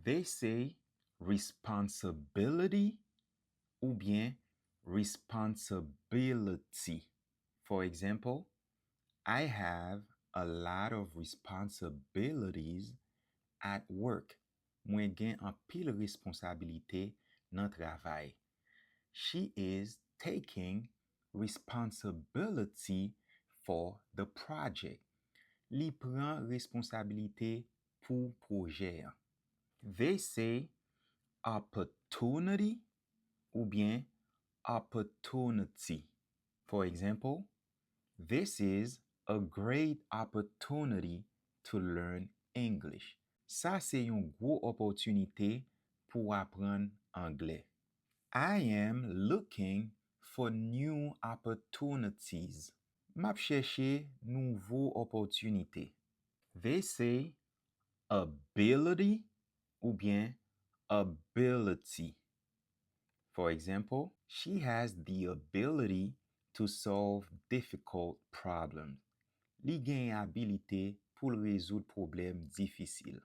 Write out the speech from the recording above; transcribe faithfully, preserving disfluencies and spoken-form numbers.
They say responsibility oubyen responsibility. For example, I have a lot of responsibilities at work. Mwen gen anpil responsabilite nan travay. She is taking responsibility for the project. Li pran responsabilite pou pwojè an. They say opportunity oubyen opportunity. For example, this is a great opportunity to learn English. Sa se yon gwo opòtinite pou w aprann anglè. I am looking for new opportunities. M ap chèche nouvo opòtinite. They say ability oubyen ability. For example, she has the ability to solve difficult problems. Li gen abilite pou l rezoud pwoblèm difisil.